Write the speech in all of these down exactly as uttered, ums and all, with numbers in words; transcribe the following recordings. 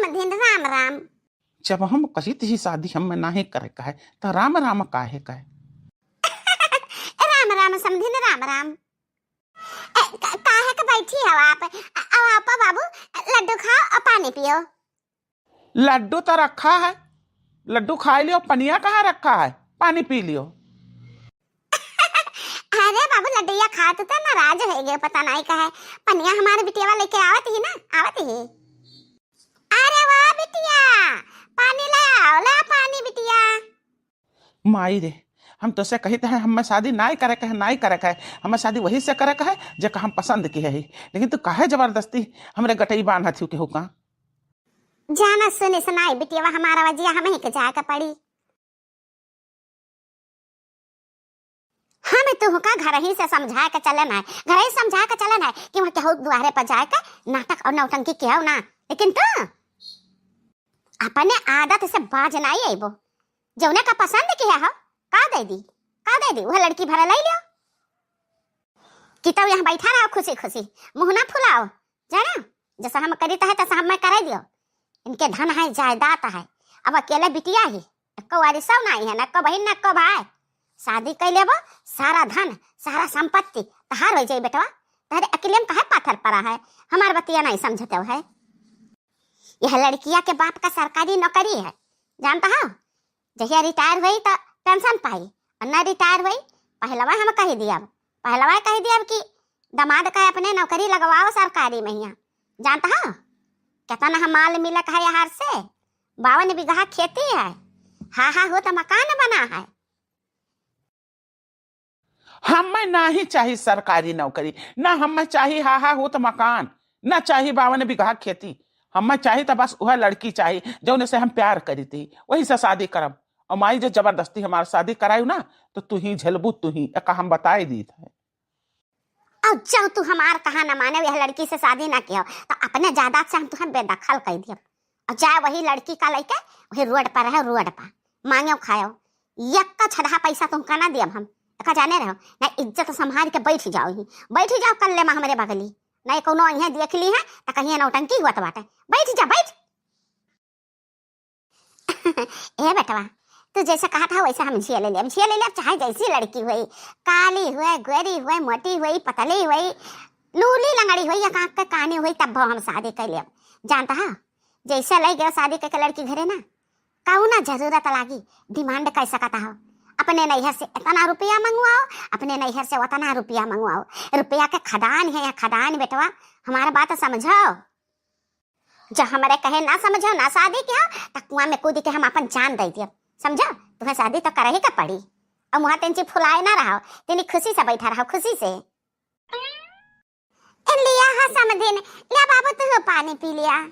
समधिन राम राम। जब हम कहित ही शादी हम्मे नाहीं करे का है, त राम राम काहे का है? राम राम समधिन राम राम। ए, क-, काहे के बैठी हो आप? अ-, आओ, आओ बाबू, लड्डू खाओ और पानी पियो। लड्डू तो रखा है, लड्डू खाई लियो, पनिया कहाँ रखा है? पानी पी लियो। अरे बाबू, लड्डुया खात तो नाराज होइ गए, पता नाहीं काहे। पनिया हमारे बिटियावा लेके आवत ही ना, आवत ही। अरे वाह बिटिया, पानी ले आओ, ले आओ पानी बिटिया। माई रे, हम तोसे कहित है, हम्मे शादी नाई करे के है, नाई करे के है। हम्मे शादी वही से करे के है, जेका हम पसंद किहे ही। लेकिन तू काहे जबरदस्ती हमरे गटई बांधत हिउ केहू का? जाना सुनिस नाई बिटिया, हमारा वजिया हमहीं के जाए के पड़ी। हम तुहका घरही से समझाए के चलन है, घरही समझाए के चलन है कि वहाँ केहू दुआरे पर जाए के नाटक और नौटंकी किहो ना। लेकिन तू अपने आदत से बाज नाई अइबो। जौने का पसंद किहे हो, का दे दी, का दे दी, वह लड़की भरे लइ लियो। कि तब यहाँ बैठा रहो खुशी खुशी, मुँह ना फुलाओ, जाना, जैसा हम करित है तैसा हम्मे करे दियो। इनके धन है, जायदाद है, अब अकेले बिटिया ही, एको वारिसो नाहीं है, न एको बहिन, न एको भाई। शादी कइ लेबो, सारा धन, सारा संपत्ति तहार होइ जाई बेटवा। तहरे अकेले में काहे पाथर परा है? हमार बतिया नाहीं समझत है। यह लड़किया के बाप का सरकारी नौकरी है, जानता हो? जहिया रिटायर होई त पेंशन पाई, और न रिटायर होई, पहलवा हम कहि दियब, पहलवा कहि दियब कि दमाद का अपने नौकरी लगवाओ सरकारी महिया। जानता हो केतना हम माल मिलक है यहाँ से? बावन बीघा खेती है, हा हा होत मकान बना है। हम्मे नाहीं चाही सरकारी नौकरी, ना हम्मे चाही हा हा होत मकान, ना चाही बावन बीघा खेती। हम्मे चाही त बस वह लड़की चाही जौने से हम प्यार करित ही, वही से शादी करब। और माई जो जबरदस्ती हमार शादी करायु ना, तो तू ही झेलबू, तू ही, एका हम बताए दीत है। और जब तू हमार कहा न माने, यह लड़की से शादी ना किहो, तो अपने जायदाद से हम तुहे बेदखल कइ दियब। और चाहे वही लड़की का लइके वही रोड पर रहो, रोड पर मांगो खाओ, यक्का छदहा पैसा तुमका ना दियब हम। एका जाने रहो, ना इज्जत संभाल के बैठ जाओ ही, बैठ जाओ कल्ले मा हमरे बगली, ना कौनो इहे देख ली है त कहिए नौटंकी हुआ तो बाटे। बैठ जा, बैठ। ए बेटवा, तू जैसे कहत हो वैसे हम झेल लेब, झेल लेब, चाहे जैसी लड़की होई, काली होई, गोरी होई, मोटी होई, पतली होई, लूली लंगड़ी होई या कांख के कानी होई, तब हम शादी कइ लेब। जानता हो, जैसे लइ गयो शादी कइ के लड़की घरे ना, कौना जरूरत लागी demand कइ सकत हो। अपने नैहर से इतना रुपया मंगवाओ, अपने नैहर से उतना रुपया मंगवाओ। रुपया के खदान है या खदान बेटवा, हमार बात समझो। जब हमरे कहे ना समझो, ना शादी किहो, त कुआं में कूद के हम अपन जान दइ दियब, समझो? तुहे शादी तो करही का पड़ी। और मुँह तेंची फुलाए ना रहो, तेनी खुशी से बैठा रहो, खुशी से। ए लिया हा समधिन, लिया बाबू तू पानी पी लिया।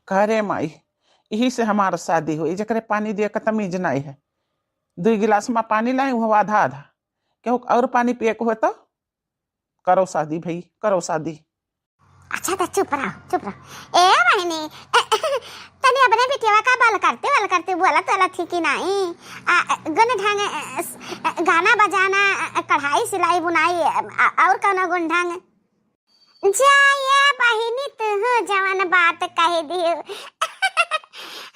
का रे माई, यही से हमार शादी होई, जेकरे पानी दिए का तमीज नाहीं है। दुई गिलास मा पानी लाई, वो आधा आधा। केहू और पानी पिए के हो तो करो शादी भाई, करो शादी। अच्छा त चुप रहो, चुप रहो। ए बहिनी, तनी अपने बिटिया का बल करते, बल करते बोलत, बोलत थी कि नाहीं? आ, गुण ढंग, अ, स-, अ, गाना बजाना, अ, कढ़ाई, सिलाई, बुनाई, अ, और कौनो गुण ढंग? जा ए बहिनी, तुहू जवन बात कहि दियो।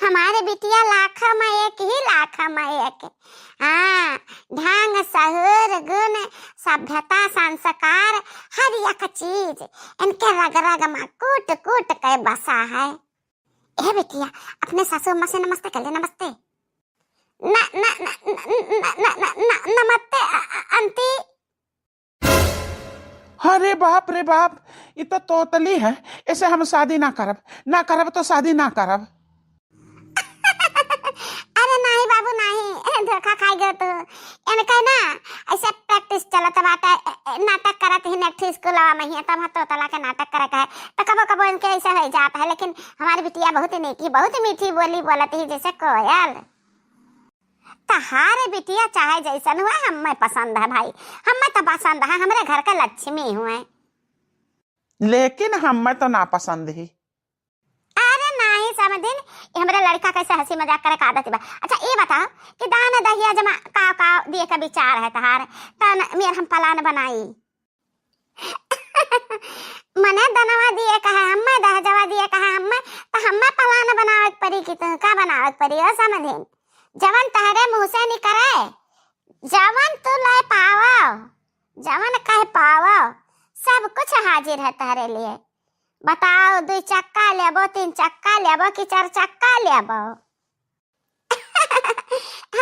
हमारे बिटिया लाख मा एक ही, लाख मा एक। हाँ, ढंग, सहूर, गुण, सभ्यता, संस्कार, हर एक चीज इनके रग रग मा कूट कूट के बसा है। ए बिटिया, अपने सासू अम्मा से नमस्ते कर ले, नमस्ते। न, न, न, नमस्ते, अ, अ, आंटी। अरे बाप रे बाप, ई तो तोतली है, ऐसे हम शादी ना करब, ना करब तो शादी ना करब। अरे नाहीं बाबू नाहीं, धोखा खाइ गयो तू। इनके ना ऐसे practice चलत बाटे, नाटक करत ही एक ठे स्कूलवा मा ही, तब तोतला के नाटक करे के है, तो कबो कबो इनके ऐसे होइ जात है, लेकिन हमारी बिटिया बहुत नीकी, बहुत मीठी बोली बोलत ही जैसे कोयल। तहारे बिटिया चाहे जैसन हुए, हम्मे पसंद है भाई, हम्मे तो पसंद है, हमरे घर के लक्ष्मी हुए। लेकिन हम्मे तो ना पसंद ही। अरे नाहीं समधिन, ये हमरे लड़का कैसे हंसी मजाक करे का आदत बा। अच्छा ये बताओ कि दान दहिया जमा का का दिए का विचार है तहार, तन मेर हम plan बनाई। मने दनवा दिए का है, हम्मे दहजवा दिए का है, तुहका बनावक पड़ी हो समधिन, जवन तहरे मुँह से निकरे, जवन तू ले पावो, जवन कह पावो, सब कुछ हाजिर है तहरे लिए। बताओ, दुई चक्का लेबो, तीन चक्का लेबो कि चार चक्का लेबो?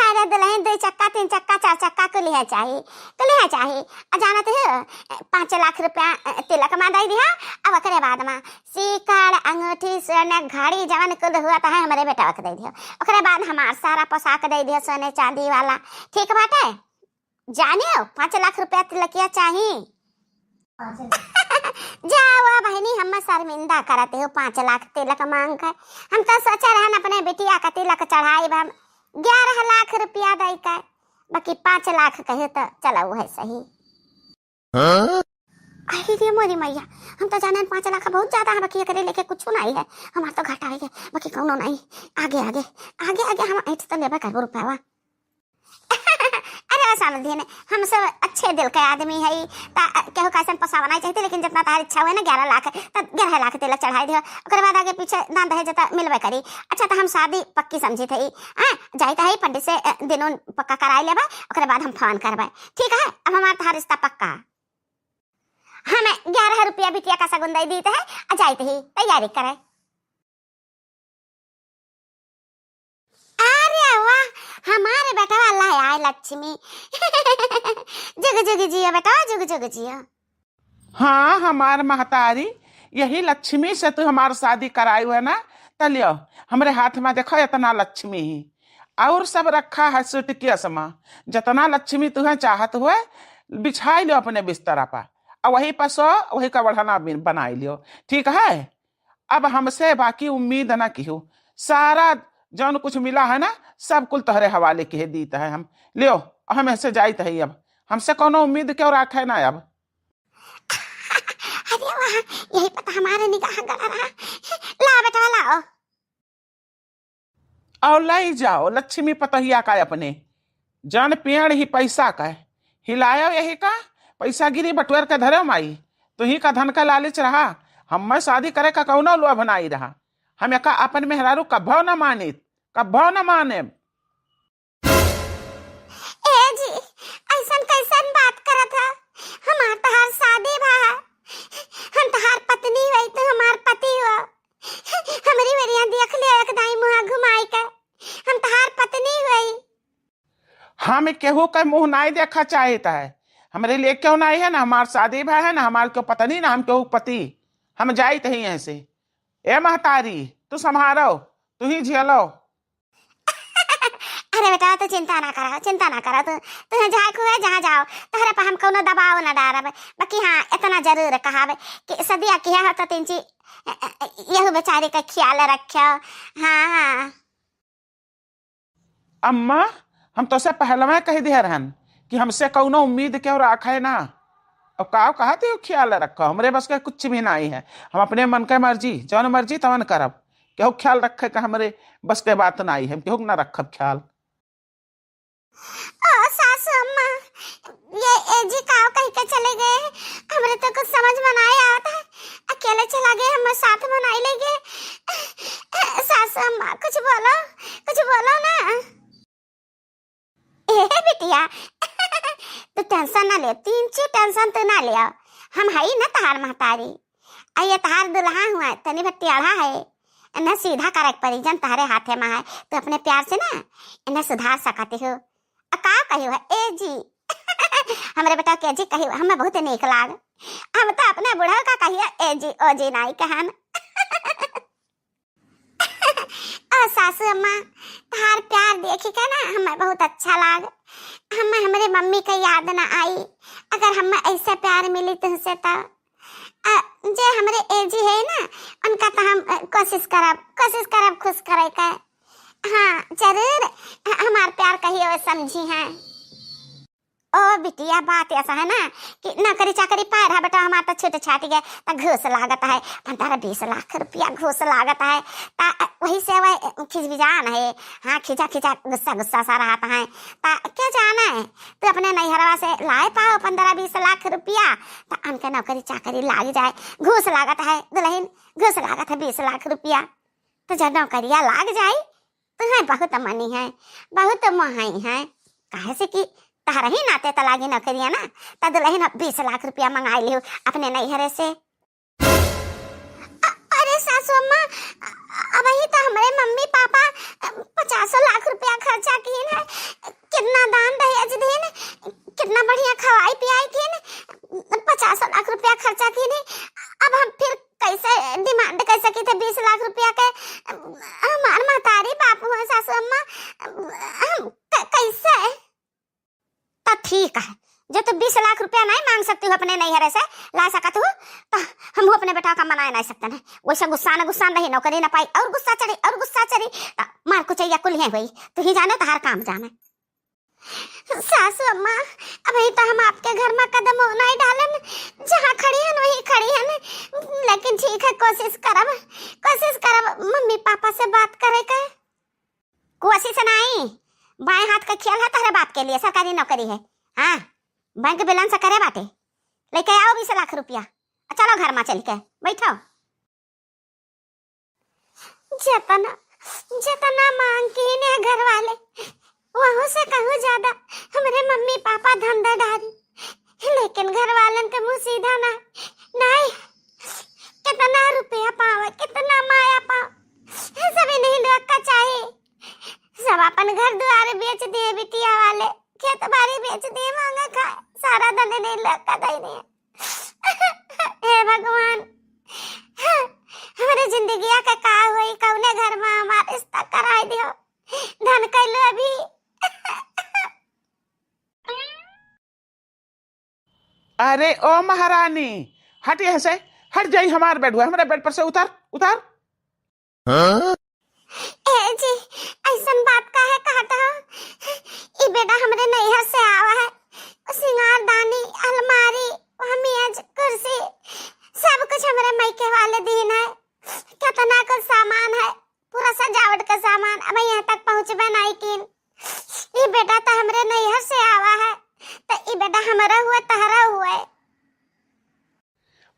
अरे दुलहिन, दुई चक्का, तीन चक्का, चार चक्का कुलिहे चाही, कुलिहे चाही। आ जानत हो, पाँच लाख रुपया, अ, तिलक मा दइ दिहा, अब ओकरे बाद मा सीकड़, अंगूठी, सोने, घड़ी, जवन कुल हुवत है, हमरे बेटवा के दइ दिहा। ओकरे बाद हमार सारा पोशाक दइ दिहा, सोने चांदी वाला। ठीक बाटे? जानियो, पाँच लाख रुपया तिलकिया चाही। जाओ बहिनी, हम शर्मिंदा करत हो, पाँच लाख तिलक मांग के। हम तो सोचे रहन अपने बिटिया का तिलक चढ़ाई, हम ग्यारह लाख रुपया दइ के, बाकी पाँच लाख कहे तो चलो, वह सही। हाँ? अरे रे मोरी मैया, हम तो जानन पाँच लाख बहुत ज्यादा है, बाकी एकरे लेके कुछ नहीं है। हमार तो घाटा है, बाकी कौनो नहीं। आगे, आगे, आगे, आगे हम ऐठ तो लेबे करबो रुपयावा। अरे ओ समधिन, हम सब अच्छे दिल के आदमी है, ता केहू का ऐसन पोसावा नहीं चाहिए, लेकिन जितना तहार इच्छा हुए ना, ग्यारह लाख, तो ग्यारह लाख तिलक चढ़ाई दियो। ओकरे बाद आगे पीछे दान दहेज तो मिलबे करी। अच्छा, तो हम शादी पक्की समझी थी, हाँ, जाइत है पंडित से, अ, दिन उन पक्का कराई लेबा, ओकरे बाद हम फोन करबे। ठीक है, अब हमार तहार रिश्ता पक्का। हमें ग्यारह रुपया बिटिया का सगुन दे दीत है, आ जाइत ही तैयारी करे। अरे वाह, हमारे बेटवा ला आए लक्ष्मी। जुग जुग जियो बेटवा, जुग जुग जियो। हाँ, हमार महतारी, यही लक्ष्मी से तू हमार शादी कराई है ना, त लियो, हमरे हाथ मा देखो, इतना लक्ष्मी ही। और सब रखा है सूटकेस मा, जितना लक्ष्मी तुहे चाहत हुए, बिछाई लियो अपने बिस्तरा पर, और वही पर सो, वही का बढ़ना बि-, बनाई लियो, ठीक है? अब हमसे बाकी उम्मीद ना किहो, सारा जौन कुछ मिला है ना, सब कुल तोहरे हवाले किहे दीत है हम। लियो, हम ऐसे जाइत है अब, हमसे कौनो उम्मीद क्यों राखे ना अब। अरे वाह, यही पता हमारे निगाह गड़ा रहा। ला बेटवा, लाओ। और लई जाओ लक्ष्मी पतोहिया का अपने। जन पेड़ ही पैसा का, हिलायो यही का, पैसा गिरी बटुअर के धरे माई। तुही का धन का लालच रहा, हम्मे शादी करे का कौनो लोभ नाई रहा। हम एका अपन मेहरारू कभो न मानित, कभो न मानेब। ए जी, ऐसन कैसन बात करत ह? हमार तहार शादी भा है, हम तहार पत्नी हुई, तू हमार पति हुआ। हमरी ओरिया देख लियो एक दाई मुँह घुमाई के, हम तहार पत्नी हुई। हम केहू के मुँह नाई देखा चाहित है, हमरे लिए क्यों नाई है, ना हमार शादी भा है, ना हमार क्यों पत्नी, ना हम क्यों पति। हम जाइत ही यहाँ से। ए महतारी, तू संभारो, तू ही झेलो। अरे बेटा, तू चिंता ना करा, चिंता ना करा, तू, तू जाए खुए जहाँ जाओ, तोहरे पर हम कौनो दबाव ना डारब। बाकी हाँ, इतना जरूर कहब कि सदिया किहा हो तो तीन ची, यहू बेचारी का ख्याल रखो। हाँ, हाँ। अम्मा, हम तोसे पहलवा कह दिया रहन कि हमसे कौनो उम्मीद क्यों राखे ना। अब का कहत हो, ख्याल रखो, हमरे बस के कुछ भी नाई है। हम अपने मन के मर्जी, जौन मर्जी तवन करब। केहू ख्याल रखे का हमरे बस के बात नाई है, हम केहू के ना रखब ख्याल। ओ सासू अम्मा, ये ए जी काव कह के चले गए, हमरे तो कुछ समझ में नाई आवत है। अकेले चला गए, हमें साथ में नाई ले गए। सासू अम्मा, कुछ बोलो, कुछ बोलो ना। ए बिटिया, तू tension ना ले, तीन ची tension तू ना ले। हम हई ना तहार महतारी। आ ये तहार दुल्हा हुआ, तनी भर टेढ़ा है। इन्हें सीधा करे के परी जन तहरे हाथे में है। तू अपने प्यार से ना इन्हें सुधार सकती हो। आ का कही है? ए जी। हमरे बेटा के जी कही, हमें बहुत नीक लाग। हम तो अपने बुढ़ऊ का कहिए ए जी, ओ जी नाई कहन। ओ सासू अम्मा, तहार प्यार देखी के ना हमें बहुत अच्छा लाग। हमें हमरे मम्मी के याद ना आई, अगर हमें ऐसे प्यार मिली तुमसे तो। अ, जे हमरे ए जी है ना, उनका तो हम, अ, कोशिश करब, कोशिश करब खुश करे के। हाँ, जरूर, ह-, हमार प्यार कहियो समझी हैं। ओ बिटिया, बात ऐसा है ना कि नौकरी चाकरी पाए रहा बेटा, हमार तो छूट छाट गए, तो घूस लागत है, पन्द्रह बीस लाख रुपया घूस लागत है। ता वही से वह खिजबिजान है, हाँ, खिजा खिजा गुस्सा गुस्सा सा रहत है। ता क्या जाना है, तू अपने नैहरवा से लाए पाओ पन्द्रह बीस लाख रुपया, ता उनके नौकरी चाकरी लाग जाए। घूस लागत है दुलहिन, घूस लागत है बीस लाख रुपया। तो जब नौकरिया लाग जाई, तुहैं बहुत मनी है, बहुत मोहाई है। काहे से कि तहरही नाते त लागी नौकरिया ना, त दुलहिन अब बीस लाख रुपया मंगाइ लिहु अपने नैहरे से। अ-, अरे सासू अम्मा, अ-, अबहीं त हमरे मम्मी पापा, अ, पचासो लाख रुपया खर्चा किहिन है। कितना दान दहेज दिहिन, कितना बढ़िया खवाई पियाई किहिन, पचासो लाख रुपया खर्चा किहिन। अब हम फिर कैसे demand कर सकी थे बीस लाख रुपया के? हमार महतारी बाप हुआ सासू अम्मा, हम क-, कैसे? त ठीक है, जो तू बीस लाख रुपया नहीं मांग सकती हो अपने नैहरे से, ला सकत हो, त हम अपने बेटा का मनाए नहीं सकते हैं। वैसे गुस्सा न गुस्सा नहीं, नौकरी न पाई और गुस्सा चढ़ी और गुस्सा चढ़ी, त मार कुचैया कुल है हुई। तू ही जाने तहार काम जाने। सासू अम्मा, अबहीं त हम आपके घर में कदम नहीं डालन, जहाँ खड़ी हन वहीं खड़ी हन, लेकिन ठीक है, कोशिश करब, कोशिश करब मम्मी पापा से बात करे के। कोशिश नहीं, बाएं हाथ का खेल है तहरे बाप के लिए, सरकारी नौकरी है। हाँ, बैंक balance करे बाटे, लेके आओ बीस लाख रुपया, चलो घर में चल के बैठो। जतना, जतना मांग किहिन है घर वाले, वहू से कहूँ ज्यादा हमरे मम्मी पापा धंधा डारी, लेकिन घर वालन के मुँह सीधा ना, नहीं, कितना रुपया पावे, कितना माया पावे, सब इन्हीं लोग का चाही। सब अपन घर दुआर बेच दिए बिटिया वाले, खेत बाड़ी बेच दिए, मांगा खाए, सारा धन इन्हीं लोग का दे दिए। हे भगवान, हमरे जिंदगिया का का होई, कौने घर में हमार रिश्ता कराई दियो, धन कैलो अभी। अरे ओ महारानी, हट यहाँ से, हट जाई हमार बेड हुआ, हमरे बेड पर से उतर, उतर। हाँ? ए जी, ऐसन बात काहे कहत हो? ई बेटा हमरे नैहर से आवा है। सिंगारदानी, अलमारी, वह मेज, कुर्सी, सब कुछ हमरे मायके वाले दीन है। कितना कुछ सामान है, पूरा सजावट का सामान, अब यहाँ तक पहुँचबे नहीं कीन। ई बेटा तो हमरे नैहर से आवा है, तो ई बेटा हमारा हुआ, तहरा हुआ है।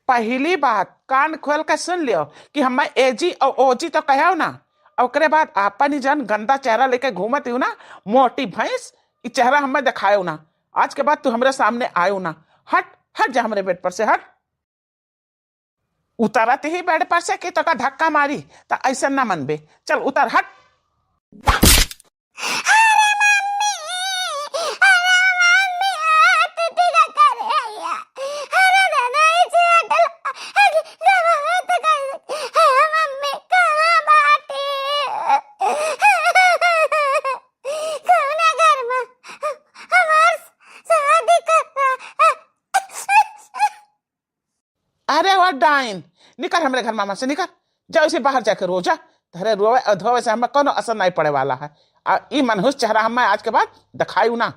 पहली बात कान खोल के सुन लियो कि हमें एजी और ओजी तो कहो ना, ओकरे बाद आपन ही जन गंदा चेहरा लेके घूमत हो ना, मोटी भैंस, ई चेहरा हमें दिखायो ना। आज के बाद तू हमरे सामने आयो ना। हट, हट जा हमरे बेड पर से, हट। उतरत ही बेड पर से कि तोका धक्का मारी, त ऐसन ना मनबे। चल उतर, हट। अरे मम्मी, अरे मम्मी, हाथ दिला करे आया। अरे दादा, इसे हटल, अरे दादा, हाथ कर, अरे मम्मी, कहाँ बाटे? कौना घर में हमार शादी कर रहा? अरे ओ डाइन, निकर हमरे घर मामा से, निकर। जा इसे बाहर जाके रो जा। तहरे रोवे और धोवे से हमें कोनो असर नहीं पड़े वाला है। आ ई मनहूस चेहरा हमें आज के बाद दिखायू ना।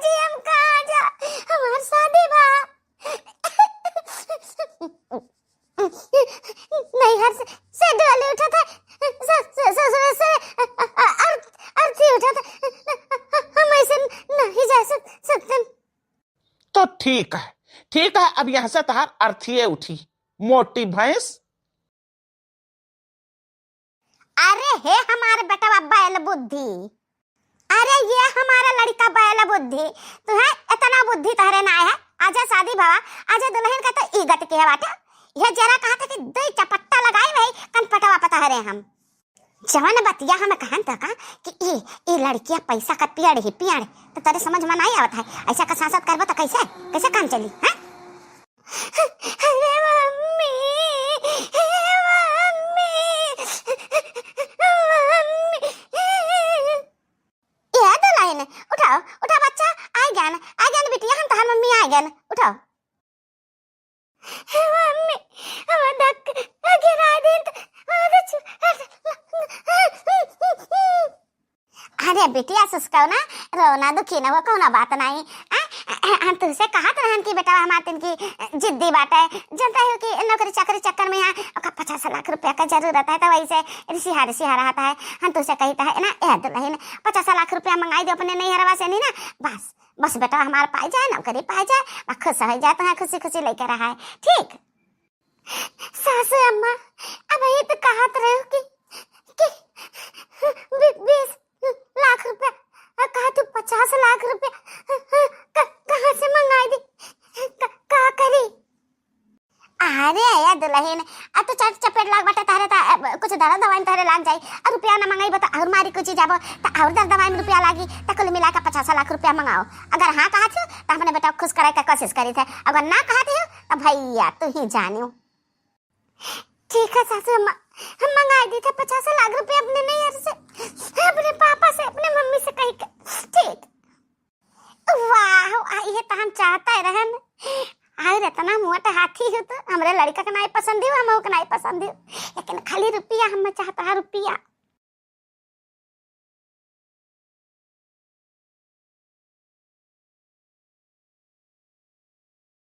जी हम कहाँ जा, हमार शादी बा। नैहर से, से डोली उठा था, स-, स-, ससुर से अ-, अ-, अर्थ-, अर्थी उठा था। हम ऐसे नहीं जा सक-, सकते। तो ठीक है, ठीक है, अब यहाँ से तहार अर्थिये उठी, मोटी भैंस। अरे हे हमार बेटवा बैल बुद्धि, अरे ये हमारा लड़का बैल बुद्धि, तुहे इतना बुद्धि तहरे ना है। आजा शादी भवा, आजा दुलहिन का तो ई गति के बाटे। ये जरा कहा था कि दुई चपट्टा लगाई वही कनपटवा पतहरे हम। जवन बतिया हम कहन त का कि ई, ई लड़किया पैसा का पियड़ ही पियड़, तो तेरे समझ में नहीं आवत है। ऐसा का सांसत करबो तो कैसे, कैसे काम चली, हैं? अरे मम्मी, हे मम्मी, मम्मी। ए दुलहिन, उठाओ, उठा बच्चा, आ गन, आ गन बिटिया, हम तहार मम्मी आ गन, उठाओ। मम्मी, हम धक गिरा देन त, अरे छु-, अरे बिटिया सुस्काओ ना, रो ना, दुखी ना हो, कौनो बात नहीं। आ, हम तुझसे कहत रहन कि बेटा हमार तिनकी जिद्दी बाटे, जनता हो कि नौकरी चाकरी चक्कर में यहाँ ओका पचास लाख रुपया का जरूरत है, तो वैसे रिसिहा रिसिहा रहता है। हम तुझसे कहता है ना, ए दुलहिन, पचास लाख रुपया मंगाई दे अपने नैहरवा से नहीं ना, बस बस बेटा हमार पाई जाए, नौकरी पाई जाए, आ खुश हो जाए, तो खुशी खुशी लेके रहा है, ठीक? सासू अम्मा, अब ये तो अरे या दुलहिन, अब तो चट चपेट लाग बाटे तहरे, त, अ, कुछ दवा दवाई तहरे लाग जाई। अ, रुपया ना मंगाई बता, और मारी कुछ जाबो, त और दवा दवाई में रुपया लागी, त कुल मिला के पचास लाख रुपया मंगाओ। अगर हाँ कहत हो, त अपने बेटा को खुश करे के कोशिश करी थे, अगर ना कहत हो, त भैया तू ही जानियो। ठीक है सासू अम्मा, हम मंगाई दी थे पचास लाख रुपया अपने नैहर से, अपने पापा से, अपने मम्मी से कही के। ठीक। वाह, आ, ये तो हम चाहता ही रहन। और इतना मोट हाथी हो तो हमरे लड़का के नाई पसंद हो, हम के नाई पसंद हो, लेकिन खाली रुपया हम चाहता है, रुपया।